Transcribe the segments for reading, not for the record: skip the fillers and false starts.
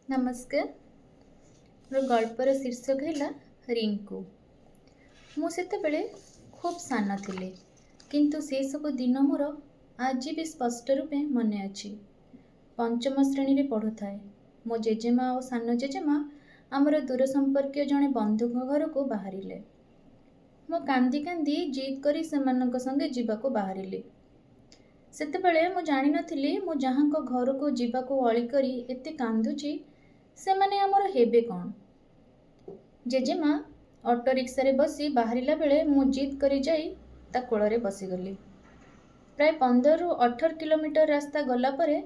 ନମସ୍କାର। ମୋର ଗଳ୍ପର ଶୀର୍ଷକ ହେଲା ରିଙ୍କୁ। ମୁଁ ସେତେବେଳେ ଖୁବ୍ ସାନ ଥିଲି, କିନ୍ତୁ ସେସବୁ ଦିନ ମୋର ଆଜି ବି ସ୍ପଷ୍ଟ ରୂପେ ମନେ ଅଛି। ପଞ୍ଚମ ଶ୍ରେଣୀରେ ପଢ଼ୁଥାଏ। ମୋ ଜେଜେମା ଓ ସାନ ଜେଜେମା ଆମର ଦୂର ସମ୍ପର୍କୀୟ ଜଣେ ବନ୍ଧୁଙ୍କ ଘରକୁ ବାହାରିଲେ। ମୁଁ କାନ୍ଦି କାନ୍ଦି ଜିଦ୍ କରି ସେମାନଙ୍କ ସଙ୍ଗେ ଯିବାକୁ ବାହାରିଲି। ସେତେବେଳେ ମୁଁ ଜାଣିନଥିଲି, ମୁଁ ଯାହାଙ୍କ ଘରକୁ ଯିବାକୁ ଅଳି କରି ଏତେ କାନ୍ଦୁଛି, ସେମାନେ ଆମର ହେବେ କ'ଣ? ଜେଜେମା ଅଟୋ ରିକ୍ସାରେ ବସି ବାହାରିଲା ବେଳେ ମୁଁ ଜିଦ୍ କରି ଯାଇ ତା କୋଳରେ ବସିଗଲି। ପ୍ରାୟ 15ରୁ 18 କିଲୋମିଟର ରାସ୍ତା ଗଲା ପରେ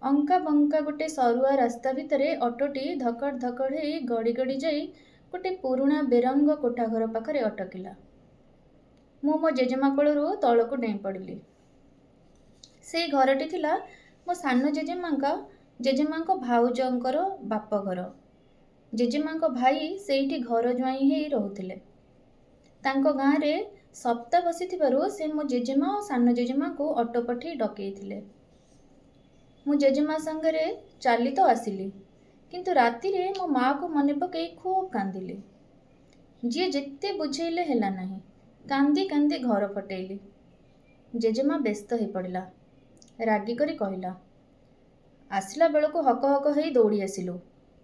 ଅଙ୍କା ବଙ୍କା ଗୋଟେ ସରୁଆ ରାସ୍ତା ଭିତରେ ଅଟୋଟି ଧକଡ଼ ଧକଡ଼ ହେଇ ଗଡ଼ି ଗଡ଼ି ଯାଇ ଗୋଟେ ପୁରୁଣା ବେରଙ୍ଗ କୋଠାଘର ପାଖରେ ଅଟକିଲା। ମୁଁ ମୋ ଜେଜେମା କୋଳରୁ ତଳକୁ ଡେଇଁ ପଡ଼ିଲି। ସେଇ ଘରଟି ଥିଲା ମୋ ସାନ ଜେଜେମାଙ୍କ ଭାଉଜଙ୍କର ବାପଘର। ଜେଜେମାଙ୍କ ଭାଇ ସେଇଠି ଘର ଜ୍ୱାଇଁ ହେଇ ରହୁଥିଲେ। ତାଙ୍କ ଗାଁରେ ସପ୍ତା ବସିଥିବାରୁ ସେ ମୋ ଜେଜେମା ଓ ସାନ ଜେଜେମାଙ୍କୁ ଅଟୋ ପଠେଇ ଡକେଇଥିଲେ। ମୁଁ ଜେଜେମା ସାଙ୍ଗରେ ଚାଲି ତ ଆସିଲି, କିନ୍ତୁ ରାତିରେ ମୋ ମାଆକୁ ମନେ ପକେଇ ଖୁବ୍ କାନ୍ଦିଲି। ଯିଏ ଯେତେ ବୁଝେଇଲେ ହେଲା ନାହିଁ। କାନ୍ଦି କାନ୍ଦି ଘର ଫଟେଇଲି। ଜେଜେମା ବ୍ୟସ୍ତ ହେଇପଡ଼ିଲା। ରାଗି କରି କହିଲା, "ଆସିଲା ବେଳକୁ ହକ ହକ ହେଇ ଦୌଡ଼ି ଆସିଲୁ।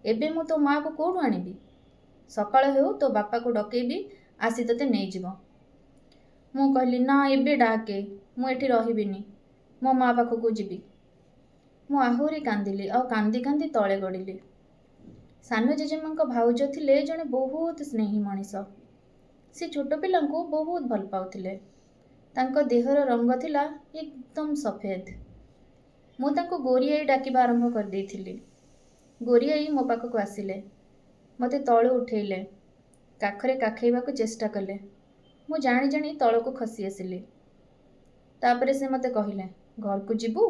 ଏବେ ମୁଁ ତୋ ମାଆକୁ କୋଉଠୁ ଆଣିବି? ସକାଳ ହେଉ, ତୋ ବାପାକୁ ଡକେଇବି, ଆସି ତୋତେ ନେଇଯିବ।" ମୁଁ କହିଲି, "ନା, ଏବେ ଡାକେ। ମୁଁ ଏଠି ରହିବିନି। ମୋ ମା ପାଖକୁ ଯିବି।" ମୁଁ ଆହୁରି କାନ୍ଦିଲି ଆଉ କାନ୍ଦି କାନ୍ଦି ତଳେ ଗଡ଼ିଲି। ସାନ ଜେଜେମାଙ୍କ ଭାଉଜ ଥିଲେ ଜଣେ ବହୁତ ସ୍ନେହୀ ମଣିଷ। ସେ ଛୋଟ ପିଲାଙ୍କୁ ବହୁତ ଭଲ ପାଉଥିଲେ। ତାଙ୍କ ଦେହର ରଙ୍ଗ ଥିଲା ଏକଦମ ସଫେଦ। ମୁଁ ତାଙ୍କୁ ଗୋରିଆଈ ଡାକିବା ଆରମ୍ଭ କରିଦେଇଥିଲି। ଗୋରିଆଈ ମୋ ପାଖକୁ ଆସିଲେ। ମୋତେ ତଳୁ ଉଠେଇଲେ। କାଖରେ କାଖେଇବାକୁ ଚେଷ୍ଟା କଲେ। ମୁଁ ଜାଣି ଜାଣି ତଳକୁ ଖସି ଆସିଲି। ତାପରେ ସେ ମୋତେ କହିଲେ, "ଘରକୁ ଯିବୁ?"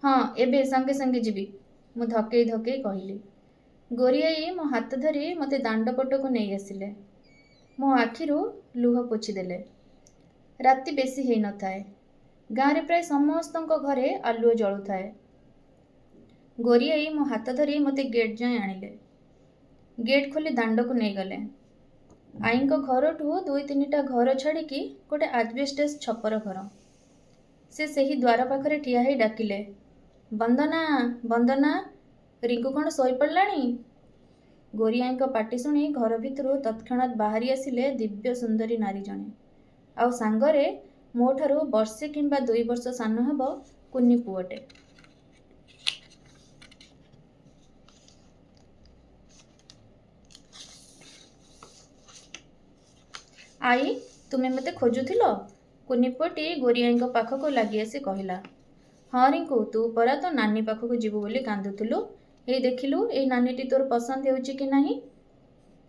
"ହଁ, ଏବେ ସାଙ୍ଗେ ସାଙ୍ଗେ ଯିବି," ମୁଁ ଧକେଇ ଧକେଇ କହିଲି। ଗୋରିଆଈ ମୋ ହାତ ଧରି ମୋତେ ଦାଣ୍ଡ ପଟକୁ ନେଇ ଆସିଲେ। ମୋ ଆଖିରୁ ଲୁହ ପୋଛିଦେଲେ। ରାତି ବେଶୀ ହେଇନଥାଏ। ଗାଁରେ ପ୍ରାୟ ସମସ୍ତଙ୍କ ଘରେ ଆଲୁଅ ଜଳୁଥାଏ। ଗୋରିଆଈ ମୋ ହାତ ଧରି ମୋତେ ଗେଟ୍ ଯାଏଁ ଆଣିଲେ। ଗେଟ୍ ଖୋଲି ଦାଣ୍ଡକୁ ନେଇଗଲେ। ଆଈଙ୍କ ଘରଠୁ ଦୁଇ ତିନିଟା ଘର ଛାଡ଼ିକି ଗୋଟେ ଆଜବେଷ୍ଟସ୍ ଛପର ଘର। ସେ ସେହି ଦ୍ୱାର ପାଖରେ ଠିଆ ହେଇ ଡାକିଲେ, "ବନ୍ଦନା, ବନ୍ଦନା, ରିଙ୍କୁ କ'ଣ ଶୋଇପଡ଼ିଲାଣି?" ଗୋରିଆଈଙ୍କ ପାଟି ଶୁଣି ଘର ଭିତରୁ ତତ୍କ୍ଷଣାତ୍ ବାହାରି ଆସିଲେ ଦିବ୍ୟ ସୁନ୍ଦରୀ ନାରୀ ଜଣେ, ଆଉ ସାଙ୍ଗରେ ମୋଠାରୁ ବର୍ଷେ କିମ୍ବା 2 ବର୍ଷ ସାନ ହେବ କୁନି ପୁଅଟେ। "ଆଈ, ତୁମେ ମୋତେ ଖୋଜୁଥିଲ?" କୁନି ପୁଅଟି ଗୋରିଆଈଙ୍କ ପାଖକୁ ଲାଗି ଆସି କହିଲା। "ହଁ ରିଙ୍କୁ, ତୁ ପରା ତୋ ନାନୀ ପାଖକୁ ଯିବୁ ବୋଲି କାନ୍ଦୁଥିଲୁ। ଏଇ ଦେଖିଲୁ, ଏଇ ନାନୀଟି ତୋର ପସନ୍ଦ ହେଉଛି କି ନାହିଁ?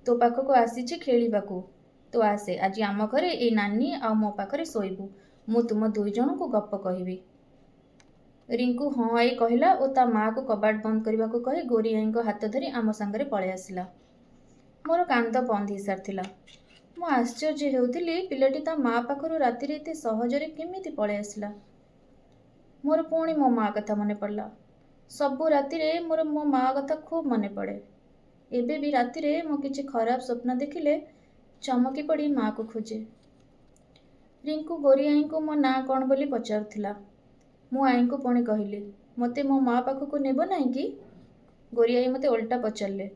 ତୋ ପାଖକୁ ଆସିଛି ଖେଳିବାକୁ। ତୁ ଆସେ, ଆଜି ଆମ ଘରେ ଏଇ ନାନୀ ଆଉ ମୋ ପାଖରେ ଶୋଇବୁ। ମୁଁ ତୁମ ଦୁଇ ଜଣଙ୍କୁ ଗପ କହିବି।" ରିଙ୍କୁ "ହଁ ଆଈ" କହିଲା ଓ ତା ମାଆକୁ କବାଟ ବନ୍ଦ କରିବାକୁ କହି ଗୋରିଆଈଙ୍କ ହାତ ଧରି ଆମ ସାଙ୍ଗରେ ପଳେଇ ଆସିଲା। ମୋର କାନ୍ଦ ବନ୍ଦ ହେଇସାରିଥିଲା। ମୁଁ ଆଶ୍ଚର୍ଯ୍ୟ ହେଉଥିଲି, ପିଲାଟି ତା ମା ପାଖରୁ ରାତିରେ ଏତେ ସହଜରେ କେମିତି ପଳେଇ ଆସିଲା? ମୋର ପୁଣି ମୋ ମା କଥା ମନେ ପଡ଼ିଲା। ସବୁ ରାତିରେ ମୋର ମୋ ମା କଥା ଖୁବ୍ ମନେ ପଡ଼େ। ଏବେ ବି ରାତିରେ ମୁଁ କିଛି ଖରାପ ସ୍ୱପ୍ନ ଦେଖିଲେ ଚମକି ପଡ଼ି ମାଆକୁ ଖୋଜେ। ରିଙ୍କୁ ଗୋରିଆଈଙ୍କୁ ମୋ ନାଁ କ'ଣ ବୋଲି ପଚାରୁଥିଲା। ମୁଁ ଆଈଙ୍କୁ ପୁଣି କହିଲି, "ମୋତେ ମୋ ମା ପାଖକୁ ନେବ ନାହିଁ କି?" ଗୋରିଆଈ ମୋତେ ଓଲଟା ପଚାରିଲେ,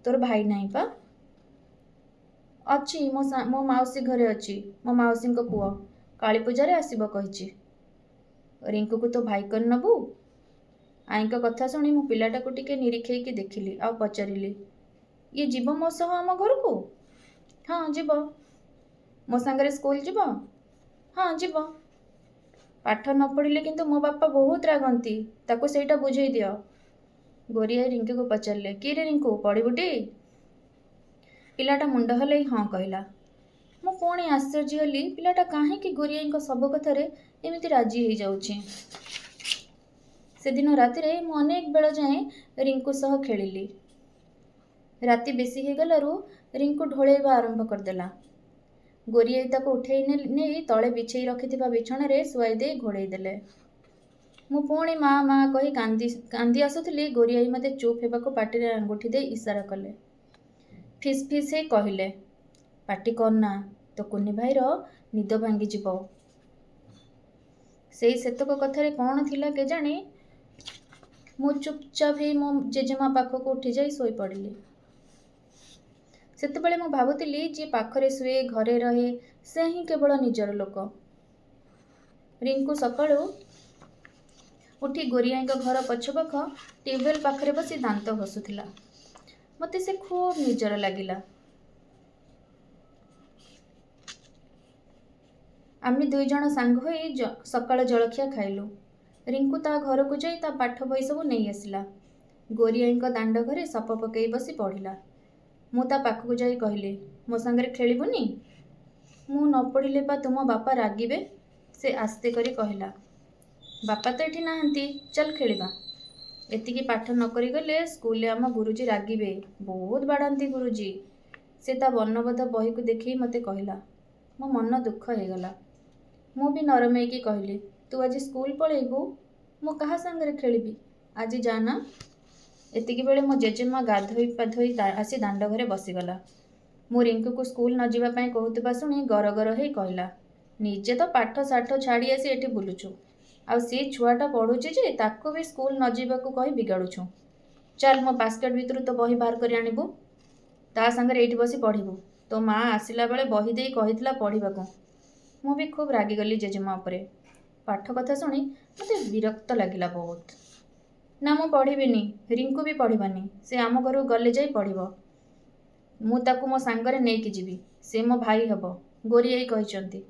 "ତୋର ଭାଇ ନାହିଁ ପା?" "ଅଛି, ମୋ ମାଉସୀ ଘରେ ଅଛି। ମୋ ମାଉସୀଙ୍କ ପୁଅ କାଳୀପୂଜାରେ ଆସିବ କହିଛି।" "ରିଙ୍କୁକୁ ତୋ ଭାଇ କରି ନେବୁ?" ଆଈଙ୍କ କଥା ଶୁଣି ମୁଁ ପିଲାଟାକୁ ଟିକେ ନିରୀଖେଇକି ଦେଖିଲି ଆଉ ପଚାରିଲି, "ଇଏ ଯିବ ମୋ ସହ ଆମ ଘରକୁ?" "ହଁ, ଯିବ।" "ମୋ ସାଙ୍ଗରେ ସ୍କୁଲ ଯିବ?" "ହଁ, ଯିବ।" "ପାଠ ନ ପଢ଼ିଲେ କିନ୍ତୁ ମୋ ବାପା ବହୁତ ରାଗନ୍ତି, ତାକୁ ସେଇଟା ବୁଝେଇ ଦିଅ।" ଗୋରିଆଈ ରିଙ୍କୁକୁ ପଚାରିଲେ, "କି ରେ ରିଙ୍କୁ, ପଢ଼ିବୁଟି?" ପିଲାଟା ମୁଣ୍ଡ ହଲେଇ ହଁ କହିଲା। ମୁଁ ପୁଣି ଆଶ୍ଚର୍ଯ୍ୟ ହେଲି, ପିଲାଟା କାହିଁକି ଗୋରିଆଈଙ୍କ ସବୁ କଥାରେ ଏମିତି ରାଜି ହେଇଯାଉଛି। ସେଦିନ ରାତିରେ ମୁଁ ଅନେକ ବେଳ ଯାଏଁ ରିଙ୍କୁ ସହ ଖେଳିଲି। ରାତି ବେଶୀ ହେଇଗଲାରୁ ରିଙ୍କୁ ଢୋଳେଇବା ଆରମ୍ଭ କରିଦେଲା। ଗୋରିଆଈ ତାକୁ ଉଠେଇ ନେଇ ତଳେ ବିଛେଇ ରଖିଥିବା ବିଛଣାରେ ଶୁଆଇ ଦେଇ ଘୋଡ଼େଇ ଦେଲେ। ମୁଁ ପୁଣି ମା ମା କହି କାନ୍ଦି କାନ୍ଦି ଆସୁଥିଲି, ଗୋରିଆଈ ମୋତେ ଚୁପ୍ ହେବାକୁ ପାଟିରେ ଆଙ୍ଗୁଠି ଦେଇ ଇସାରା କଲେ। ଫିସ୍ ଫିସ୍ ହେଇ କହିଲେ, ପାଟି କରନା, ତୋ କୁନି ଭାଇର ନିଦ ଭାଙ୍ଗିଯିବ। ସେଇ ସେତକ କଥାରେ କ'ଣ ଥିଲା କେଜାଣି, ମୁଁ ଚୁପଚାପ ହେଇ ମୋ ଜେଜେମା ପାଖକୁ ଉଠିଯାଇ ଶୋଇପଡ଼ିଲି। ସେତେବେଳେ ମୁଁ ଭାବୁଥିଲି, ଯିଏ ପାଖରେ ଶୁଏ, ଘରେ ରହେ, ସେ ହିଁ କେବଳ ନିଜର ଲୋକ। ରିଙ୍କୁ ସକାଳୁ ଉଠି ଗୋରିଆଈଙ୍କ ଘର ପଛପାଖ ଟ୍ୟୁବୱେଲ୍ ପାଖରେ ବସି ଦାନ୍ତ ଘଷୁଥିଲା। ମୋତେ ସେ ଖୁବ୍ ନିଜର ଲାଗିଲା। ଆମେ ଦୁଇଜଣ ସାଙ୍ଗ ହୋଇ ସକାଳ ଜଳଖିଆ ଖାଇଲୁ। ରିଙ୍କୁ ତା' ଘରକୁ ଯାଇ ତା' ପାଠ ବହି ସବୁ ନେଇ ଆସିଲା। ଗୋରିଆଈଙ୍କ ଦାଣ୍ଡ ଘରେ ସପ ପକେଇ ବସି ପଢ଼ିଲା। ମୁଁ ତା' ପାଖକୁ ଯାଇ କହିଲି, ମୋ ସାଙ୍ଗରେ ଖେଳିବୁନି? ମୁଁ ନ ପଢ଼ିଲେ ପା ତୁମ ବାପା ରାଗିବେ, ସେ ଆସ୍ତେ କରି କହିଲା। ବାପା ତ ଏଠି ନାହାନ୍ତି, ଚାଲ ଖେଳିବା। ଏତିକି ପାଠ ନ କରି ଗଲେ ସ୍କୁଲରେ ଆମ ଗୁରୁଜୀ ରାଗିବେ, ବହୁତ ବାଡ଼ାନ୍ତି ଗୁରୁଜୀ। ସେ ତା' ବର୍ଣ୍ଣବୋଧ ବହିକୁ ଦେଖେଇ ମୋତେ କହିଲା। ମୋ ମନ ଦୁଃଖ ହେଇଗଲା। ମୁଁ ବି ନରମେଇକି କହିଲି, ତୁ ଆଜି ସ୍କୁଲ ପଳେଇବୁ, ମୁଁ କାହା ସାଙ୍ଗରେ ଖେଳିବି, ଆଜି ଯାଆନା। ଏତିକିବେଳେ ମୋ ଜେଜେମା ଗାଧୋଇ ପାଧୋଇ ଆସି ଦାଣ୍ଡ ଘରେ ବସିଗଲା। ମୁଁ ରିଙ୍କୁକୁ ସ୍କୁଲ ନ ଯିବା ପାଇଁ କହୁଥିବା ଶୁଣି ଗରଗର ହେଇ କହିଲା, ନିଜେ ତ ପାଠ ଶାଠ ଛାଡ଼ି ଆସି ଏଠି ବୁଲୁଛୁ, ଆଉ ସେ ଛୁଆଟା ପଢ଼ୁଛି ଯେ ତାକୁ ବି ସ୍କୁଲ ନ ଯିବାକୁ କହି ବିଗାଡ଼ୁଛୁ। ଚାଲ, ମୋ ବାସ୍କେଟ୍ ଭିତରୁ ତୋ ବହି ବାହାର କରି ଆଣିବୁ, ତା' ସାଙ୍ଗରେ ଏଇଠି ବସି ପଢ଼ିବୁ। ତୋ ମା ଆସିଲା ବେଳେ ବହି ଦେଇ କହିଥିଲା ପଢ଼ିବାକୁ। ମୁଁ ବି ଖୁବ୍ ରାଗିଗଲି ଜେଜେମା ଉପରେ। ପାଠ କଥା ଶୁଣି ମୋତେ ବିରକ୍ତ ଲାଗିଲା ବହୁତ। ନା, ମୁଁ ପଢ଼ିବିନି, ରିଙ୍କୁ ବି ପଢ଼ିବନି, ସେ ଆମ ଘରକୁ ଗଲେ ଯାଇ ପଢ଼ିବ। ମୁଁ ତାକୁ ମୋ ସାଙ୍ଗରେ ନେଇକି ଯିବି, ସେ ମୋ ଭାଇ ହେବ, ଗୋରିଆଈ କହିଛନ୍ତି।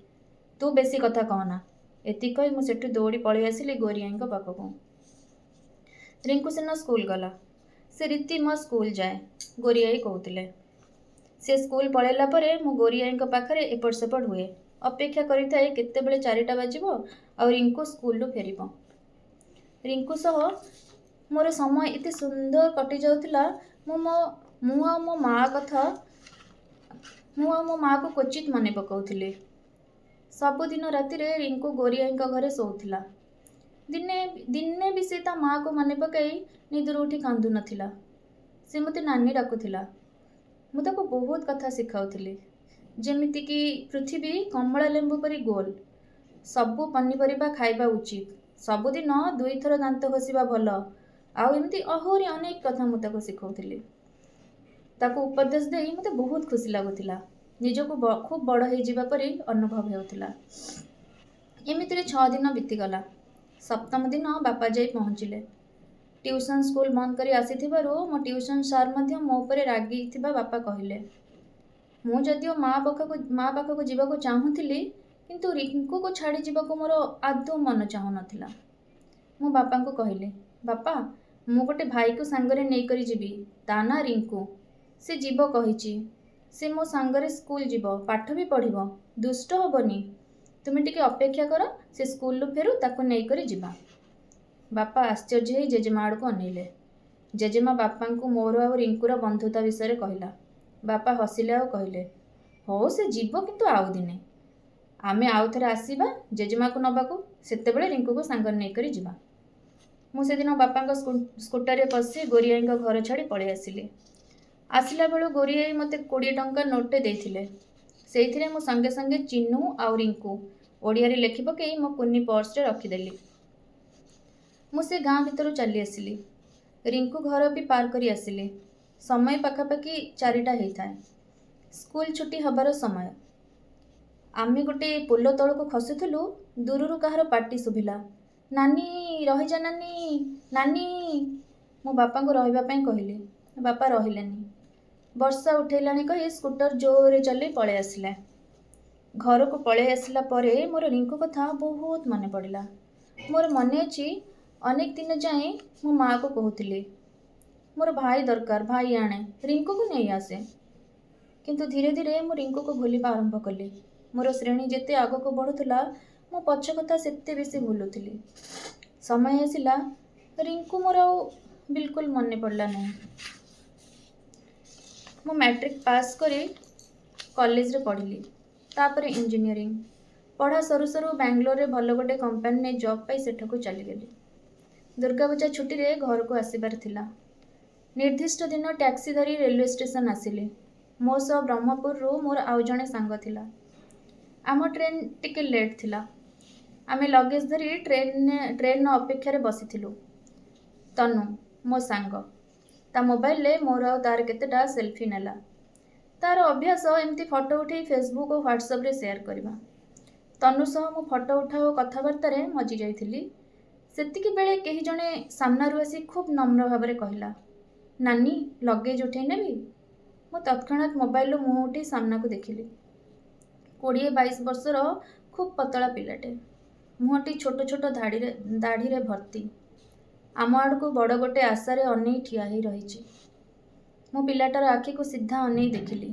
ତୁ ବେଶୀ କଥା କହନା। ଏତିକି କହି ମୁଁ ସେଠୁ ଦୌଡ଼ି ପଳେଇ ଆସିଲି ଗୋରିଆଈଙ୍କ ପାଖକୁ। ରିଙ୍କୁ ସେଦିନ ସ୍କୁଲ ଗଲା। ସେ ରୀତିମତ ସ୍କୁଲ ଯାଏ, ଗୋରିଆଈ କହୁଥିଲେ। ସେ ସ୍କୁଲ ପଳେଇଲା ପରେ ମୁଁ ଗୋରିଆଈଙ୍କ ପାଖରେ ଏପଟ ସେପଟ ହୁଏ। ଅପେକ୍ଷା କରିଥାଏ କେତେବେଳେ 4ଟା ବାଜିବ ଆଉ ରିଙ୍କୁ ସ୍କୁଲରୁ ଫେରିବ। ରିଙ୍କୁ ସହ ମୋର ସମୟ ଏତେ ସୁନ୍ଦର କଟିଯାଉଥିଲା, ମୁଁ ଆଉ ମୋ ମା କଥା ମୁଁ ଆଉ ମୋ ମାଆକୁ କ୍ୱଚିତ୍ ମନେ ପକାଉଥିଲି। ସବୁଦିନ ରାତିରେ ରିଙ୍କୁ ଗୋରିଆଈଙ୍କ ଘରେ ଶୋଉଥିଲା। ଦିନେ ଦିନେ ବି ସେ ତା' ମାଆକୁ ମନେ ପକାଇ ନିଦରୁ ଉଠି କାନ୍ଦୁ ନଥିଲା। ସେ ମୋତେ ନାନୀ ଡାକୁଥିଲା। ମୁଁ ତାକୁ ବହୁତ କଥା ଶିଖାଉଥିଲି, ଯେମିତିକି ପୃଥିବୀ କମଳା ଲେମ୍ବୁ ପରି ଗୋଲ, ସବୁ ପନିପରିବା ଖାଇବା ଉଚିତ, ସବୁଦିନ ଦୁଇଥର ଦାନ୍ତ ଘଷିବା ଭଲ, ଆଉ ଏମିତି ଆହୁରି ଅନେକ କଥା ମୁଁ ତାକୁ ଶିଖାଉଥିଲି। ତାକୁ ଉପଦେଶ ଦେଇ ମୋତେ ବହୁତ ଖୁସି ଲାଗୁଥିଲା। ନିଜକୁ ଖୁବ୍ ବଡ଼ ହେଇଯିବା ପରି ଅନୁଭବ ହେଉଥିଲା। ଏମିତିରେ 6 ଦିନ ବିତିଗଲା। ସପ୍ତମ ଦିନ ବାପା ଯାଇ ପହଞ୍ଚିଲେ। ଟ୍ୟୁସନ୍ ସ୍କୁଲ ବନ୍ଦ କରି ଆସିଥିବାରୁ ମୋ ଟ୍ୟୁସନ୍ ସାର୍ ମଧ୍ୟ ମୋ ଉପରେ ରାଗିଥିବା ବାପା କହିଲେ। ମୁଁ ଯଦିଓ ମା ପାଖକୁ ଯିବାକୁ ଚାହୁଁଥିଲି, କିନ୍ତୁ ରିଙ୍କୁକୁ ଛାଡ଼ି ଯିବାକୁ ମୋର ଆଦୌ ମନ ଚାହୁଁନଥିଲା। ମୁଁ ବାପାଙ୍କୁ କହିଲି, ବାପା, ମୁଁ ଗୋଟେ ଭାଇକୁ ସାଙ୍ଗରେ ନେଇକରି ଯିବି, ତା' ନାଁ ରିଙ୍କୁ। ସେ ଯିବ କହିଛି। ସେ ମୋ ସାଙ୍ଗରେ ସ୍କୁଲ ଯିବ, ପାଠ ବି ପଢ଼ିବ, ଦୁଷ୍ଟ ହେବନି। ତୁମେ ଟିକେ ଅପେକ୍ଷା କର, ସେ ସ୍କୁଲରୁ ଫେରୁ, ତାକୁ ନେଇକରି ଯିବା। ବାପା ଆଶ୍ଚର୍ଯ୍ୟ ହେଇ ଜେଜେମା ଆଡ଼କୁ ଅନେଇଲେ। ଜେଜେମା ବାପାଙ୍କୁ ମୋର ଆଉ ରିଙ୍କୁର ବନ୍ଧୁତା ବିଷୟରେ କହିଲା। ବାପା ହସିଲେ ଆଉ କହିଲେ, ହଉ ସେ ଯିବ, କିନ୍ତୁ ଆଉ ଦିନେ। ଆମେ ଆଉ ଥରେ ଆସିବା ଜେଜେମାକୁ ନେବାକୁ, ସେତେବେଳେ ରିଙ୍କୁକୁ ସାଙ୍ଗରେ ନେଇକରି ଯିବା। ମୁଁ ସେଦିନ ବାପାଙ୍କ ସ୍କୁଟରରେ ବସି ଗୋରିଆଈଙ୍କ ଘର ଛାଡ଼ି ପଳେଇ ଆସିଲି। ଆସିଲା ବେଳୁ ଗୋରିଆଈ ମୋତେ 20 ଟଙ୍କା ନୋଟ୍ଟେ ଦେଇଥିଲେ। ସେଇଥିରେ ମୁଁ ସଙ୍ଗେ ସଙ୍ଗେ ଚିନୁ ଆଉ ରିଙ୍କୁ ଓଡ଼ିଆରେ ଲେଖି ପକେଇ ମୋ କୁନି ପର୍ସରେ ରଖିଦେଲି। ମୁଁ ସେ ଗାଁ ଭିତରୁ ଚାଲି ଆସିଲି। ରିଙ୍କୁ ଘର ବି ପାର କରି ଆସିଲି। ସମୟ ପାଖାପାଖି 4ଟା ହେଇଥାଏ। ସ୍କୁଲ ଛୁଟି ହେବାର ସମୟ। ଆମେ ଗୋଟେ ପୋଲ ତଳକୁ ଖସୁଥିଲୁ, ଦୂରରୁ କାହାର ପାଟି ଶୁଭିଲା, ନାନୀ, ରହିଯା ନାନୀ, ନାନୀ। ମୁଁ ବାପାଙ୍କୁ ରହିବା ପାଇଁ କହିଲି। ବାପା ରହିଲେନି। ବର୍ଷା ଉଠେଇଲାଣି କହି ସ୍କୁଟର ଜୋରରେ ଚଲେଇ ପଳେଇ ଆସିଲେ। ଘରକୁ ପଳେଇ ଆସିଲା ପରେ ମୋର ରିଙ୍କୁ କଥା ବହୁତ ମନେ ପଡ଼ିଲା। ମୋର ମନେ ଅଛି, ଅନେକ ଦିନ ଯାଏଁ ମୁଁ ମାଆକୁ କହୁଥିଲି, ମୋର ଭାଇ ଦରକାର, ଭାଇ ଆଣେ, ରିଙ୍କୁକୁ ନେଇ ଆସେ। କିନ୍ତୁ ଧୀରେ ଧୀରେ ମୁଁ ରିଙ୍କୁକୁ ଭୁଲିବା ଆରମ୍ଭ କଲି। ମୋର ଶ୍ରେଣୀ ଯେତେ ଆଗକୁ ବଢ଼ୁଥିଲା, ମୁଁ ପଛ କଥା ସେତେ ବେଶୀ ଭୁଲୁଥିଲି। ସମୟ ଆସିଲା, ରିଙ୍କୁ ମୋର ଆଉ ବିଲକୁଲ ମନେ ପଡ଼ିଲା ନାହିଁ। ମୁଁ ମ୍ୟାଟ୍ରିକ୍ ପାସ୍ କରି କଲେଜରେ ପଢ଼ିଲି, ତାପରେ ଇଞ୍ଜିନିୟରିଂ। ପଢ଼ା ସରୁ ସରୁ ବାଙ୍ଗାଲୋରରେ ଭଲ ଗୋଟେ କମ୍ପାନୀରେ ଜବ୍ ପାଇ ସେଠାକୁ ଚାଲିଗଲି। ଦୁର୍ଗାପୂଜା ଛୁଟିରେ ଘରକୁ ଆସିବାର ଥିଲା। ନିର୍ଦ୍ଦିଷ୍ଟ ଦିନ ଟ୍ୟାକ୍ସି ଧରି ରେଲୱେ ଷ୍ଟେସନ ଆସିଲି। ମୋ ସହ ବ୍ରହ୍ମପୁରରୁ ମୋର ଆଉ ଜଣେ ସାଙ୍ଗ ଥିଲା। ଆମ ଟ୍ରେନ୍ ଟିକେ ଲେଟ୍ ଥିଲା। ଆମେ ଲଗେଜ୍ ଧରି ଟ୍ରେନ୍ର ଅପେକ୍ଷାରେ ବସିଥିଲୁ। ତନୁ, ମୋ ସାଙ୍ଗ, ତା ମୋବାଇଲରେ ମୋର ଆଉ ତାର କେତେଟା ସେଲ୍ଫି ନେଲା। ତାର ଅଭ୍ୟାସ ଏମିତି ଫଟୋ ଉଠେଇ ଫେସବୁକ୍ ଓ ହ୍ୱାଟ୍ସଆପ୍ରେ ସେୟାର କରିବା। ତନୁ ସହ ମୁଁ ଫଟୋ ଉଠା ଓ କଥାବାର୍ତ୍ତାରେ ମଜି ଯାଇଥିଲି। ସେତିକିବେଳେ କେହି ଜଣେ ସାମ୍ନାରୁ ଆସି ଖୁବ୍ ନମ୍ର ଭାବରେ କହିଲା, "ନାନୀ, ଲଗେଜ୍ ଉଠେଇ ନେବି?" ମୁଁ ତତ୍କ୍ଷଣାତ୍ ମୋବାଇଲରୁ ମୁହଁ ଉଠେଇ ସାମ୍ନାକୁ ଦେଖିଲି। 20-22 ବର୍ଷର ଖୁବ୍ ପତଳା ପିଲାଟେ। ମୁହଁଟି ଛୋଟ ଛୋଟ ଦାଢ଼ିରେ ଭର୍ତ୍ତି। ଆମ ଆଡ଼କୁ ବଡ଼ ଗୋଟେ ଆଶାରେ ଅନେଇ ଠିଆ ହେଇ ରହିଛି। ମୁଁ ପିଲାଟାର ଆଖିକୁ ସିଧା ଅନେଇ ଦେଖିଲି।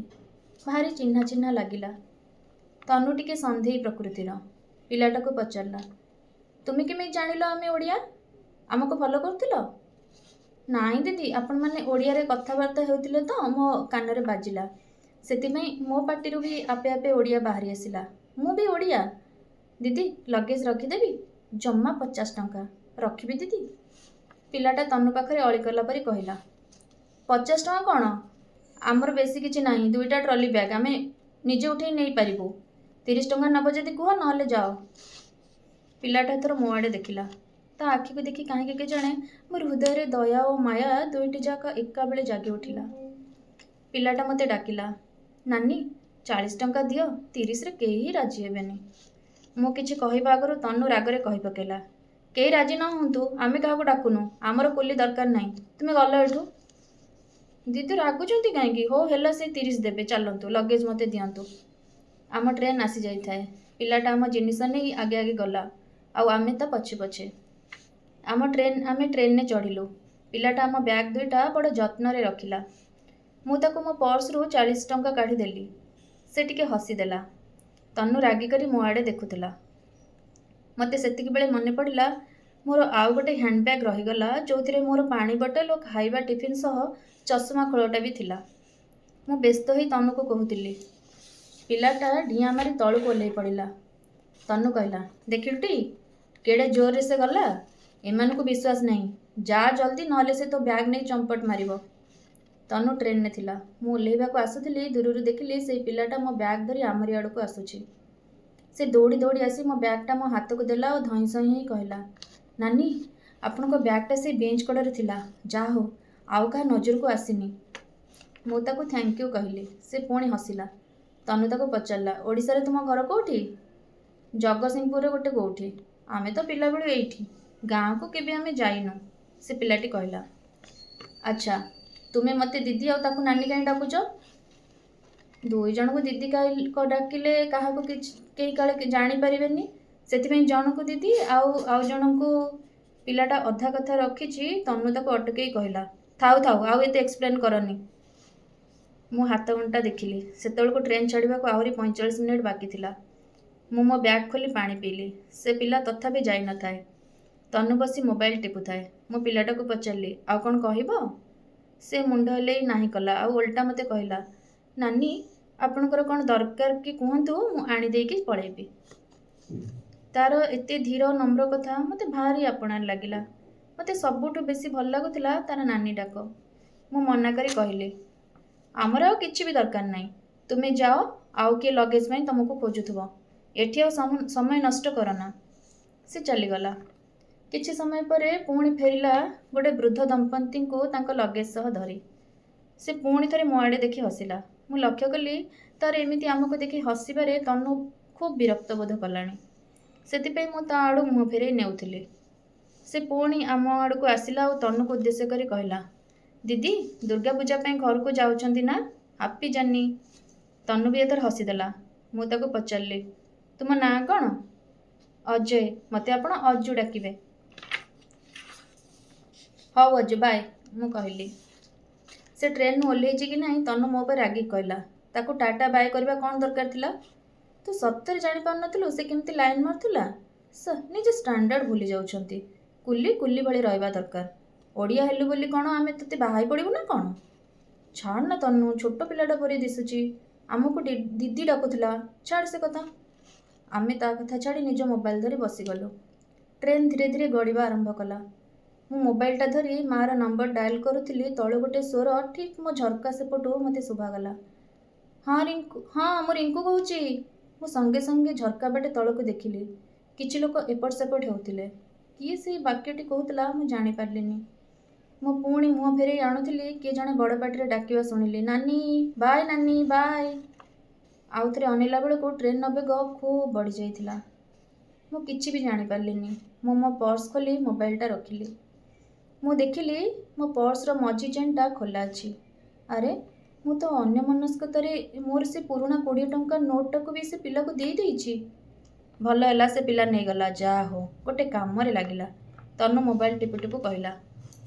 ଭାରି ଚିହ୍ନା ଚିହ୍ନା ଲାଗିଲା। ତନୁ ଟିକେ ସନ୍ଦେହୀ ପ୍ରକୃତିର। ପିଲାଟାକୁ ପଚାରିଲା, "ତୁମେ କେମିତି ଜାଣିଲ ଆମେ ଓଡ଼ିଆ? ଆମକୁ ଫଲୋ କରୁଥିଲ?" "ନାଇଁ ଦିଦି, ଆପଣମାନେ ଓଡ଼ିଆରେ କଥାବାର୍ତ୍ତା ହେଉଥିଲେ ତ ମୋ କାନରେ ବାଜିଲା। ସେଥିପାଇଁ ମୋ ପାଟିରୁ ବି ଆପେ ଆପେ ଓଡ଼ିଆ ବାହାରି ଆସିଲା। ମୁଁ ବି ଓଡ଼ିଆ। ଦିଦି, ଲଗେଜ୍ ରଖିଦେବି? ଜମା 50 ଟଙ୍କା। ରଖିବି ଦିଦି?" ପିଲାଟା ତନୁ ପାଖରେ ଅଳି କଲା ପରି କହିଲା, "50 ଟଙ୍କା କ'ଣ? ଆମର ବେଶୀ କିଛି ନାହିଁ, ଦୁଇଟା ଟ୍ରଲି ବ୍ୟାଗ୍। ଆମେ ନିଜେ ଉଠେଇ ନେଇପାରିବୁ। 30 ଟଙ୍କା ନେବ ଯଦି କୁହ, ନହେଲେ ଯାଅ।" ପିଲାଟା ଏଥର ମୋ ଆଡ଼େ ଦେଖିଲା। ତା ଆଖିକୁ ଦେଖି କାହିଁକି କେଜାଣି ମୋ ହୃଦୟରେ ଦୟା ଓ ମାୟା ଦୁଇଟି ଯାକ ଏକାବେଳେ ଜାଗି ଉଠିଲା। ପିଲାଟା ମୋତେ ଡାକିଲା, "ନାନୀ, 40 ଟଙ୍କା ଦିଅ, 30ରେ କେହି ରାଜି ହେବେନି।" ମୁଁ କିଛି କହିବା ଆଗରୁ ତନୁ ରାଗରେ କହି ପକେଇଲା, "କେହି ରାଜି ନ ହୁଅନ୍ତୁ, ଆମେ କାହାକୁ ଡାକୁନୁ। ଆମର କୁଲି ଦରକାର ନାହିଁ। ତୁମେ ଗଲ ଏଠୁ।" "ଦିଦି, ରାଗୁଛନ୍ତି କାହିଁକି? ହଉ ହେଲା, ସେ 30 ଦେବେ। ଚାଲନ୍ତୁ, ଲଗେଜ୍ ମୋତେ ଦିଅନ୍ତୁ।" ଆମ ଟ୍ରେନ୍ ଆସିଯାଇଥାଏ। ପିଲାଟା ଆମ ଜିନିଷ ନେଇ ଆଗେ ଆଗେ ଗଲା ଆଉ ଆମେ ତା ପଛେ ପଛେ। ଆମେ ଟ୍ରେନ୍ରେ ଚଢ଼ିଲୁ। ପିଲାଟା ଆମ ବ୍ୟାଗ୍ ଦୁଇଟା ବଡ଼ ଯତ୍ନରେ ରଖିଲା। ମୁଁ ତାକୁ ମୋ ପର୍ସରୁ 40 ଟଙ୍କା କାଢ଼ି ଦେଲି। ସେ ଟିକେ ହସିଦେଲା। ତନୁ ରାଗିକରି ମୋ ଆଡ଼େ ଦେଖୁଥିଲା। ମୋତେ ସେତିକିବେଳେ ମନେ ପଡ଼ିଲା, ମୋର ଆଉ ଗୋଟେ ହ୍ୟାଣ୍ଡବ୍ୟାଗ୍ ରହିଗଲା, ଯେଉଁଥିରେ ମୋର ପାଣି ବଟଲ ଓ ଖାଇବା ଟିଫିନ୍ ସହ ଚଷମା ଖୋଳଟା ବି ଥିଲା। ମୁଁ ବ୍ୟସ୍ତ ହୋଇ ତନୁକୁ କହୁଥିଲି। ପିଲାଟା ଡିଆଁ ମାରି ତଳକୁ ଓହ୍ଲେଇ ପଡ଼ିଲା। ତନୁ କହିଲା, "ଦେଖିଲୁଟି, କେଡ଼େ ଜୋରରେ ସେ ଗଲା। ଏମାନଙ୍କୁ ବିଶ୍ୱାସ ନାହିଁ। ଯା ଜଲ୍ଦି, ନହେଲେ ସେ ତୋ ବ୍ୟାଗ୍ ନେଇ ଚମ୍ପଟ ମାରିବ।" ତନୁ ଟ୍ରେନ୍ରେ ଥିଲା। ମୁଁ ଓହ୍ଲେଇବାକୁ ଆସୁଥିଲି, ଦୂରରୁ ଦେଖିଲି ସେଇ ପିଲାଟା ମୋ ବ୍ୟାଗ୍ ଧରି ଆମରି ଆଡ଼କୁ ଆସୁଛି। ସେ ଦୌଡ଼ି ଦୌଡ଼ି ଆସି ମୋ ବ୍ୟାଗ୍ଟା ମୋ ହାତକୁ ଦେଲା ଓ ଧଇଁ ସଇଁ ହେଇ କହିଲା, "ନାନୀ, ଆପଣଙ୍କ ବ୍ୟାଗ୍ଟା ସେଇ ବେଞ୍ଚ କଡ଼ରେ ଥିଲା। ଯାହା ହଉ, ଆଉ କାହା ନଜରକୁ ଆସିନି।" ମୁଁ ତାକୁ thank you କହିଲି। ସେ ପୁଣି ହସିଲା। ତନୁ ତାକୁ ପଚାରିଲା, "ଓଡ଼ିଶାରେ ତୁମ ଘର କୋଉଠି?" "ଜଗତସିଂହପୁରରେ ଗୋଟେ କୋଉଠି। ଆମେ ତ ପିଲାବେଳୁ ଏଇଠି। ଗାଁକୁ କେବେ ଆମେ ଯାଇନୁ," ସେ ପିଲାଟି କହିଲା। "ଆଚ୍ଛା, ତୁମେ ମୋତେ ଦିଦି ଆଉ ତାକୁ ନାନୀ କାହିଁ ଡାକୁଛ?" "ଦୁଇ ଜଣଙ୍କୁ ଦିଦି ଡାକିଲେ କାହାକୁ କିଛି କେହି କାଳେ ଜାଣିପାରିବେନି। ସେଥିପାଇଁ ଜଣକୁ ଦିଦି ଆଉ ଆଉ ଜଣଙ୍କୁ।" ପିଲାଟା ଅଧା କଥା ରଖିଛି, ତନୁ ତାକୁ ଅଟକେଇ କହିଲା, "ଥାଉ ଥାଉ, ଆଉ ଏତେ ଏକ୍ସପ୍ଲେନ୍ କରନି।" ମୁଁ ହାତଘଣ୍ଟା ଦେଖିଲି। ସେତେବେଳକୁ ଟ୍ରେନ୍ ଛାଡ଼ିବାକୁ ଆହୁରି 45 ମିନିଟ୍ ବାକି ଥିଲା। ମୁଁ ମୋ ବ୍ୟାଗ୍ ଖୋଲି ପାଣି ପିଇଲି। ସେ ପିଲା ତଥାପି ଯାଇନଥାଏ। ତନୁ ବସି ମୋବାଇଲ ଟିପୁଥାଏ। ମୁଁ ପିଲାଟାକୁ ପଚାରିଲି, "ଆଉ କ'ଣ କହିବ?" ସେ ମୁଣ୍ଡ ହଲେଇ ନାହିଁ କଲା ଆଉ ଓଲଟା ମୋତେ କହିଲା, "ନାନୀ, ଆପଣଙ୍କର କ'ଣ ଦରକାର କି କୁହନ୍ତୁ, ମୁଁ ଆଣିଦେଇକି ପଳେଇବି।" ତାର ଏତେ ଧୀର ନମ୍ର କଥା ମୋତେ ଭାରି ଆପଣାର ଲାଗିଲା। ମୋତେ ସବୁଠୁ ବେଶୀ ଭଲ ଲାଗୁଥିଲା ତାର ନାନୀ ଡାକ। ମୁଁ ମନା କରି କହିଲି, "ଆମର ଆଉ କିଛି ବି ଦରକାର ନାହିଁ। ତୁମେ ଯାଅ, ଆଉ କିଏ ଲଗେଜ୍ ପାଇଁ ତୁମକୁ ଖୋଜୁଥିବ। ଏଠି ଆଉ ସମୟ ନଷ୍ଟ କରନା।" ସେ ଚାଲିଗଲା। କିଛି ସମୟ ପରେ ପୁଣି ଫେରିଲା ଗୋଟେ ବୃଦ୍ଧ ଦମ୍ପତିଙ୍କୁ ତାଙ୍କ ଲଗେଜ୍ ସହ ଧରି। ସେ ପୁଣି ଥରେ ମୋ ଆଡ଼େ ଦେଖି ହସିଲା। ମୁଁ ଲକ୍ଷ୍ୟ କଲି, ତାର ଏମିତି ଆମକୁ ଦେଖି ହସିବାରେ ତନୁ ଖୁବ୍ ବିରକ୍ତ ବୋଧ କଲାଣି। ସେଥିପାଇଁ ମୁଁ ତା ଆଡ଼ୁ ମୁହଁ ଫେରେଇ ନେଉଥିଲି। ସେ ପୁଣି ଆମ ଆଡ଼କୁ ଆସିଲା ଆଉ ତନୁକୁ ଉଦ୍ଦେଶ୍ୟ କରି କହିଲା, "ଦିଦି, ଦୁର୍ଗା ପୂଜା ପାଇଁ ଘରକୁ ଯାଉଛନ୍ତି ନା? Happy journey." ତନୁ ବି ଏଥର ହସିଦେଲା। ମୁଁ ତାକୁ ପଚାରିଲି, "ତୁମ ନାଁ କ'ଣ?" "ଅଜୟ। ମୋତେ ଆପଣ ଅଜୁ ଡାକିବେ।" "ହଉ ଅଜୁ, ବାଏ," ମୁଁ କହିଲି। ସେ ଟ୍ରେନ୍ରୁ ଓହ୍ଲେଇଛି କି ନାହିଁ, ତନୁ ମୋ ଉପରେ ରାଗିକି କହିଲା, "ତାକୁ ଟାଟା ବାଏ କରିବା କ'ଣ ଦରକାର ଥିଲା? ତୁ ସତରେ ଜାଣିପାରୁନଥିଲୁ ସେ କେମିତି ଲାଇନ୍ ମାରୁଥିଲା? ନିଜ ଷ୍ଟାଣ୍ଡାର୍ଡ଼ ଭୁଲି ଯାଉଛନ୍ତି। କୁଲି କୁଲି ଭଳି ରହିବା ଦରକାର। ଓଡ଼ିଆ ହେଲୁ ବୋଲି କ'ଣ ଆମେ ତୋତେ ବାହା ହେଇ ପଡ଼ିବୁ ନା କ'ଣ? ଛାଡ଼ ନା ତନୁ, ଛୋଟ ପିଲାଟା ପରି ଦିଶୁଛି। ଆମକୁ ଦିଦି ଡାକୁଥିଲା। ଛାଡ଼ ସେ କଥା।" ଆମେ ତା କଥା ଛାଡ଼ି ନିଜ ମୋବାଇଲ ଧରି ବସିଗଲୁ। ଟ୍ରେନ୍ ଧୀରେ ଧୀରେ ଗଡ଼ିବା ଆରମ୍ଭ କଲା। ମୁଁ ମୋବାଇଲଟା ଧରି ମାଆର ନମ୍ବର ଡାଏଲ୍ କରୁଥିଲି, ତଳୁ ଗୋଟେ ସ୍ୱର ଠିକ୍ ମୋ ଝରକା ସେପଟୁ ମୋତେ ଶୁଭାଗଲା, "ହଁ ରିଙ୍କୁ, ହଁ, ମୁଁ ରିଙ୍କୁ କହୁଛି।" ମୁଁ ସଙ୍ଗେ ସଙ୍ଗେ ଝରକା ବାଟେ ତଳକୁ ଦେଖିଲି। କିଛି ଲୋକ ଏପଟ ସେପଟ ହେଉଥିଲେ। କିଏ ସେଇ ବାକ୍ୟଟି କହୁଥିଲା ମୁଁ ଜାଣିପାରିଲିନି। ମୁଁ ପୁଣି ମୁହଁ ଫେରାଇ ଆଣୁଥିଲି, କିଏ ଜଣେ ବଡ଼ ପାଟିରେ ଡାକିବା ଶୁଣିଲି, "ନାନୀ, ବାଏ ନାନୀ, ବାଏ।" ଆଉ ଥରେ ଅନେଇଲା ବେଳକୁ ଟ୍ରେନ୍ର ବେଗ ଖୁବ୍ ବଢ଼ିଯାଇଥିଲା। ମୁଁ କିଛି ବି ଜାଣିପାରିଲିନି। ମୁଁ ମୋ ପର୍ସ ଖୋଲି ମୋବାଇଲଟା ରଖିଲି। ମୁଁ ଦେଖିଲି ମୋ ପର୍ସର ମଝି ଚେନ୍ଟା ଖୋଲା ଅଛି। ଆରେ, ମୁଁ ତ ଅନ୍ୟମନସ୍କତାରେ ମୋର ସେ ପୁରୁଣା 20 ଟଙ୍କା ନୋଟ୍ଟାକୁ ବି ସେ ପିଲାକୁ ଦେଇଦେଇଛି। ଭଲ ହେଲା ସେ ପିଲା ନେଇଗଲା, ଯାହା ହେଉ ଗୋଟେ କାମରେ ଲାଗିଲା। ତନୁ ମୋବାଇଲ ଟିପୁ ଟିପୁ କହିଲା।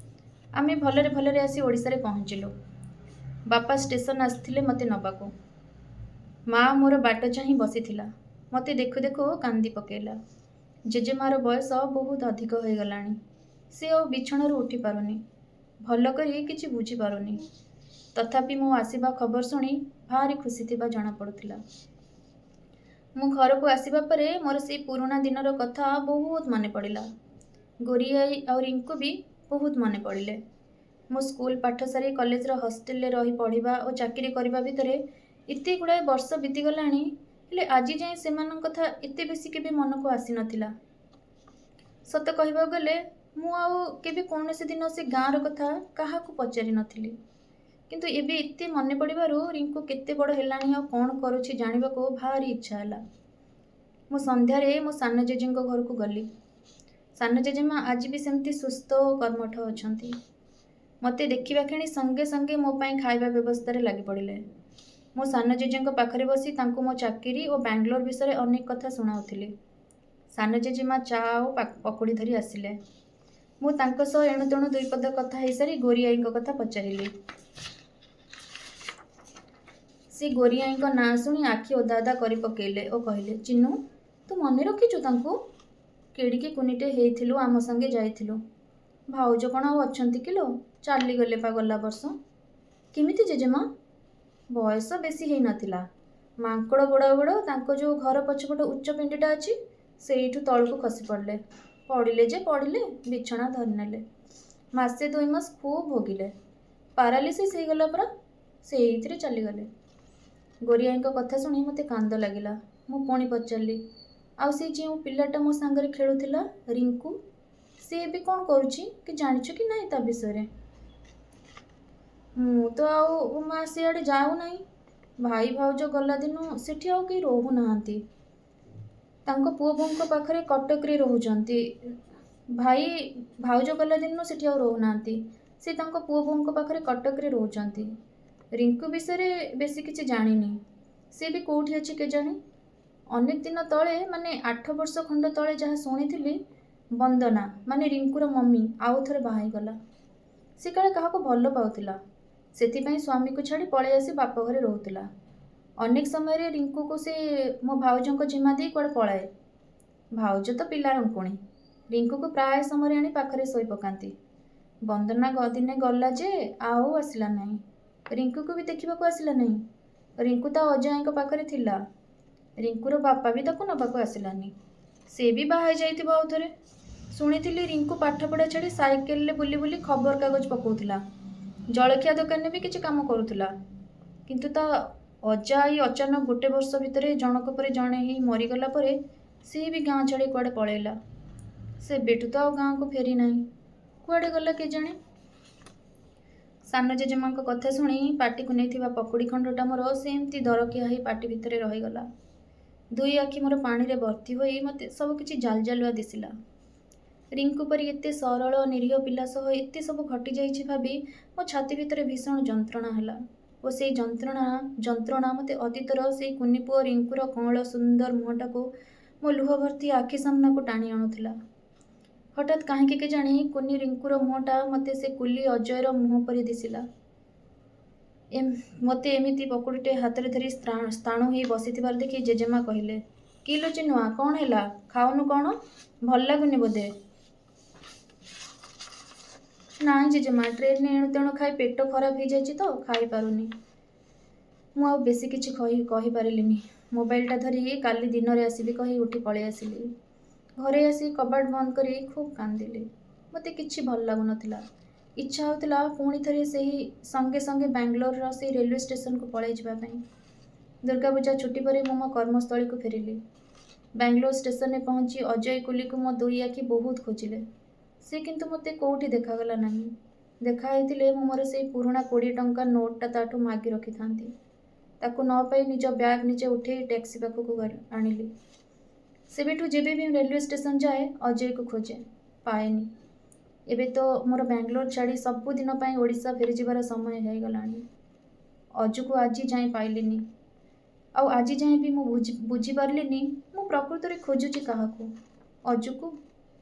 ଆମେ ଭଲରେ ଭଲରେ ଆସି ଓଡ଼ିଶାରେ ପହଞ୍ଚିଲୁ। ବାପା ଷ୍ଟେସନ ଆସିଥିଲେ ମୋତେ ନେବାକୁ। ମାଆ ମୋର ବାଟ ଚାହିଁ ବସିଥିଲା। ମୋତେ ଦେଖୁ ଦେଖୁ କାନ୍ଦି ପକେଇଲା। ଜେଜେମାଆର ବୟସ ବହୁତ ଅଧିକ ହୋଇଗଲାଣି। ସେ ଆଉ ବିଛଣାରୁ ଉଠିପାରୁନି। ଭଲ କରି କିଛି ବୁଝିପାରୁନି। ତଥାପି ମୋ ଆସିବା ଖବର ଶୁଣି ଭାରି ଖୁସି ଥିବା ଜଣାପଡ଼ୁଥିଲା। ମୁଁ ଘରକୁ ଆସିବା ପରେ ମୋର ସେଇ ପୁରୁଣା ଦିନର କଥା ବହୁତ ମନେ ପଡ଼ିଲା। ଗୋରିଆଈ ଆଉ ରିଙ୍କୁ ବି ବହୁତ ମନେ ପଡ଼ିଲେ। ମୁଁ ସ୍କୁଲ ପାଠ ସାରି କଲେଜର ହଷ୍ଟେଲରେ ରହି ପଢ଼ିବା ଓ ଚାକିରି କରିବା ଭିତରେ ଏତେ ଗୁଡ଼ାଏ ବର୍ଷ ବିତିଗଲାଣି, ହେଲେ ଆଜି ଯାଏଁ ସେମାନଙ୍କ କଥା ଏତେ ବେଶୀ କେବେ ମନକୁ ଆସିନଥିଲା। ସତ କହିବାକୁ ଗଲେ ମୁଁ ଆଉ କେବେ କୌଣସି ଦିନ ସେ ଗାଁର କଥା କାହାକୁ ପଚାରି ନଥିଲି। କିନ୍ତୁ ଏବେ ଏତେ ମନେ ପଡ଼ିବାରୁ ରିଙ୍କୁ କେତେ ବଡ଼ ହେଲାଣି ଆଉ କ'ଣ କରୁଛି ଜାଣିବାକୁ ଭାରି ଇଚ୍ଛା ହେଲା। ମୁଁ ସନ୍ଧ୍ୟାରେ ମୋ ସାନ ଜେଜେଙ୍କ ଘରକୁ ଗଲି। ସାନ ଜେଜେମା ଆଜି ବି ସେମିତି ସୁସ୍ଥ ଓ କର୍ମଠ ଅଛନ୍ତି। ମୋତେ ଦେଖିବା କ୍ଷଣି ସଙ୍ଗେ ସଙ୍ଗେ ମୋ ପାଇଁ ଖାଇବା ବ୍ୟବସ୍ଥାରେ ଲାଗିପଡ଼ିଲେ। ମୁଁ ସାନ ଜେଜେଙ୍କ ପାଖରେ ବସି ତାଙ୍କୁ ମୋ ଚାକିରି ଓ ବାଙ୍ଗାଲୋର ବିଷୟରେ ଅନେକ କଥା ଶୁଣାଉଥିଲି। ସାନ ଜେଜେମା ଚା ଆଉ ପକୁଡ଼ି ଧରି ଆସିଲେ। ମୁଁ ତାଙ୍କ ସହ ଏଣୁତେଣୁ ଦୁଇପଦ କଥା ହେଇସାରି ଗୋରିଆଈଙ୍କ କଥା ପଚାରିଲି। ସେ ଗୋରିଆଈଙ୍କ ନାଁ ଶୁଣି ଆଖି ଓଦା ଓଦା କରି ପକେଇଲେ ଓ କହିଲେ, "ଚିନୁ, ତୁ ମନେ ରଖିଛୁ ତାଙ୍କୁ? କେଡ଼ିକି କୁନିଟେ ହେଇଥିଲୁ ଆମ ସାଙ୍ଗେ ଯାଇଥିଲୁ। ଭାଉଜ କ'ଣ ଆଉ ଅଛନ୍ତି କିଲୋ? ଚାଲିଗଲେ ପା ଗଲା ବର୍ଷ।" "କେମିତି ଜେଜେମା?" "ବୟସ ବେଶୀ ହେଇନଥିଲା। ମାଙ୍କଡ଼ ଗୋଡ଼ାଉ ଗୋଡ଼ାଉ ତାଙ୍କ ଯେଉଁ ଘର ପଛପଟ ଉଚ୍ଚ ପିଣ୍ଡିଟା ଅଛି, ସେଇଠୁ ତଳକୁ ଖସି ପଡ଼ିଲେ। ପଡ଼ିଲେ ଯେ ପଡ଼ିଲେ, ବିଛଣା ଧରିନେଲେ। ମାସେ 2 ମାସ ଖୁବ୍ ଭୋଗିଲେ। ପାରାଲିସିସ୍ ହେଇଗଲା ପରା। ସେଇଥିରେ ଚାଲିଗଲେ।" ଗୋରିଆଈଙ୍କ କଥା ଶୁଣି ମୋତେ କାନ୍ଦ ଲାଗିଲା। ମୁଁ ପୁଣି ପଚାରିଲି, "ଆଉ ସେ ଯେଉଁ ପିଲାଟା ମୋ ସାଙ୍ଗରେ ଖେଳୁଥିଲା, ରିଙ୍କୁ, ସେ ଏବେ କ'ଣ କରୁଛି କି ଜାଣିଛୁ କି ନାହିଁ ତା ବିଷୟରେ?" "ମୁଁ ତ ଆଉ ମା ସିଆଡ଼େ ଯାଉନାହିଁ। ଭାଇ ଭାଉଜ ଗଲା ଦିନୁ ସେଠି ଆଉ କେହି ରହୁନାହାନ୍ତି। ତାଙ୍କ ପୁଅ ବୋହୂଙ୍କ ପାଖରେ କଟକରେ ରହୁଛନ୍ତି। ଭାଇ ଭାଉଜ ଗଲା ଦିନୁ ସେଠି ଆଉ ରହୁନାହାନ୍ତି। ସେ ତାଙ୍କ ପୁଅ ବୋହୂଙ୍କ ପାଖରେ କଟକରେ ରହୁଛନ୍ତି। ରିଙ୍କୁ ବିଷୟରେ ବେଶୀ କିଛି ଜାଣିନି। ସେ ବି କେଉଁଠି ଅଛି କେଜାଣି? ଅନେକ ଦିନ ତଳେ, ମାନେ 8 ବର୍ଷ ଖଣ୍ଡ ତଳେ ଯାହା ଶୁଣିଥିଲି, ବନ୍ଦନା, ମାନେ ରିଙ୍କୁର ମମି, ଆଉ ଥରେ ବାହା ହେଇଗଲା। ସେ କାଳେ କାହାକୁ ଭଲ ପାଉଥିଲା। ସେଥିପାଇଁ ସ୍ୱାମୀକୁ ଛାଡ଼ି ପଳେଇ ଆସି ବାପ ଘରେ ରହୁଥିଲା। ଅନେକ ସମୟରେ ରିଙ୍କୁକୁ ସେ ମୋ ଭାଉଜଙ୍କ ଜିମା ଦେଇ କୁଆଡ଼େ ପଳାଏ। ଭାଉଜ ତ ପିଲା ରଙ୍କୁଣୀ। ରିଙ୍କୁକୁ ପ୍ରାୟ ସମୟରେ ଆଣି ପାଖରେ ଶୋଇ ପକାନ୍ତି। ବନ୍ଦନା ଦିନେ ଗଲା ଯେ ଆଉ ଆସିଲା ନାହିଁ। ରିଙ୍କୁକୁ ବି ଦେଖିବାକୁ ଆସିଲା ନାହିଁ। ରିଙ୍କୁ ତା ଅଜାଆଈଙ୍କ ପାଖରେ ଥିଲା। ରିଙ୍କୁର ବାପା ବି ତାକୁ ନେବାକୁ ଆସିଲାନି। ସେ ବି ବାହା ହେଇଯାଇଥିବ ଆଉ ଥରେ। ଶୁଣିଥିଲି ରିଙ୍କୁ ପାଠପଢ଼ା ଛାଡ଼ି ସାଇକେଲରେ ବୁଲି ବୁଲି ଖବରକାଗଜ ପକାଉଥିଲା। ଜଳଖିଆ ଦୋକାନରେ ବି କିଛି କାମ କରୁଥିଲା। କିନ୍ତୁ ତା ଅଜାଆଈ ଅଚାନକ ଗୋଟେ ବର୍ଷ ଭିତରେ ଜଣକ ପରେ ଜଣେ ହେଇ ମରିଗଲା ପରେ ସେ ବି ଗାଁ ଛାଡ଼ି କୁଆଡ଼େ ପଳେଇଲା। ସେବେଠୁ ତ ଆଉ ଗାଁକୁ ଫେରିନାହିଁ। କୁଆଡ଼େ ଗଲା କେଜାଣି?" ସାନ ଜେଜେମାଙ୍କ କଥା ଶୁଣି ପାଟିକୁ ନେଇଥିବା ପକୁଡ଼ି ଖଣ୍ଡଟା ମୋର ସେମିତି ଦରଖିଆ ହେଇ ପାଟି ଭିତରେ ରହିଗଲା। ଦୁଇ ଆଖି ମୋର ପାଣିରେ ଭର୍ତ୍ତି ହୋଇ ମୋତେ ସବୁକିଛି ଜାଲଜାଲୁଆ ଦିଶିଲା। ରିଙ୍କୁ ପରି ଏତେ ସରଳ ନିରୀହ ପିଲା ସହ ଏତେ ସବୁ ଘଟିଯାଇଛି ଭାବି ମୋ ଛାତି ଭିତରେ ଭୀଷଣ ଯନ୍ତ୍ରଣା ହେଲା ଓ ସେଇ ଯନ୍ତ୍ରଣା ମୋତେ ଅତୀତର ସେଇ କୁନି ପୁଅ ରିଙ୍କୁର କଅଁଳ ସୁନ୍ଦର ମୁହଁଟାକୁ ମୋ ଲୁହ ଭର୍ତ୍ତି ଆଖି ସାମ୍ନାକୁ ଟାଣି ଆଣୁଥିଲା। ହଠାତ୍ କାହିଁକି କେଜାଣି କୁନି ରିଙ୍କୁର ମୁହଁଟା ମୋତେ ସେ କୁଲି ଅଜୟର ମୁହଁ ପରି ଦିଶିଲା। ମୋତେ ଏମିତି ପକୁଡ଼ିଟେ ହାତରେ ଧରି ସ୍ଥାଣୁ ହେଇ ବସିଥିବାର ଦେଖି ଜେଜେମା କହିଲେ, "କିଲୋ ଚିନୁଆ, କ'ଣ ହେଲା? ଖାଉନୁ କ'ଣ? ଭଲ ଲାଗୁନି ବୋଧେ?" "ନାଇଁ ଜେଜେମା, ଟ୍ରେନରେ ଏଣୁତେଣୁ ଖାଇ ପେଟ ଖରାପ ହେଇଯାଇଛି ତ ଖାଇପାରୁନି।" ମୁଁ ଆଉ ବେଶୀ କିଛି କହିପାରିଲିନି। ମୋବାଇଲଟା ଧରି କାଲି ଦିନରେ ଆସିବି କହି ଉଠି ପଳେଇ ଆସିଲି। ଘରେ ଆସି କବାଟ ବନ୍ଦ କରି ଖୁବ୍ କାନ୍ଦିଲି। ମୋତେ କିଛି ଭଲ ଲାଗୁନଥିଲା। ଇଚ୍ଛା ହେଉଥିଲା ପୁଣି ଥରେ ସେହି ସଙ୍ଗେ ସଙ୍ଗେ ବାଙ୍ଗାଲୋରର ସେଇ ରେଲୱେ ଷ୍ଟେସନକୁ ପଳାଇ ଯିବା ପାଇଁ। ଦୁର୍ଗାପୂଜା ଛୁଟି ପରେ ମୁଁ ମୋ କର୍ମସ୍ଥଳୀକୁ ଫେରିଲି। ବାଙ୍ଗାଲୋର ଷ୍ଟେସନରେ ପହଞ୍ଚି ଅଜୟ କୁଲିକୁ ମୋ ଦୁଇ ଆଖି ବହୁତ ଖୋଜିଲେ। ସେ କିନ୍ତୁ ମୋତେ କୋଉଠି ଦେଖାଗଲା ନାହିଁ। ଦେଖା ହେଇଥିଲେ ମୁଁ ମୋର ସେଇ ପୁରୁଣା 20 ଟଙ୍କା ନୋଟଟା ତାଠୁ ମାଗି ରଖିଥାନ୍ତି। ତାକୁ ନ ପାଇ ନିଜ ବ୍ୟାଗ୍ ନିଜେ ଉଠେଇ ଟ୍ୟାକ୍ସି ପାଖକୁ ଆଣିଲି। ସେବେଠୁ ଯେବେ ବି ରେଲୱେ ଷ୍ଟେସନ ଯାଏ, ଅଜୟକୁ ଖୋଜେ, ପାଏନି। ଏବେ ତ ମୋର ବାଙ୍ଗାଲୋର ଛାଡ଼ି ସବୁଦିନ ପାଇଁ ଓଡ଼ିଶା ଫେରିଯିବାର ସମୟ ହେଇଗଲାଣି। ଅଜୁକୁ ଆଜି ଯାଏଁ ପାଇଲିନି। ଆଉ ଆଜି ଯାଏଁ ବି ମୁଁ ବୁଝିପାରିଲିନି ମୁଁ ପ୍ରକୃତରେ ଖୋଜୁଛି କାହାକୁ, ଅଜୁକୁ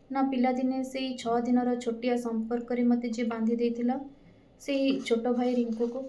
ନା ପିଲାଦିନେ ସେଇ 6 ଦିନର ଛୋଟିଆ ସମ୍ପର୍କରେ ମୋତେ ଯିଏ ବାନ୍ଧି ଦେଇଥିଲା, ସେଇ ଛୋଟ ଭାଇ ରିଙ୍କୁକୁ।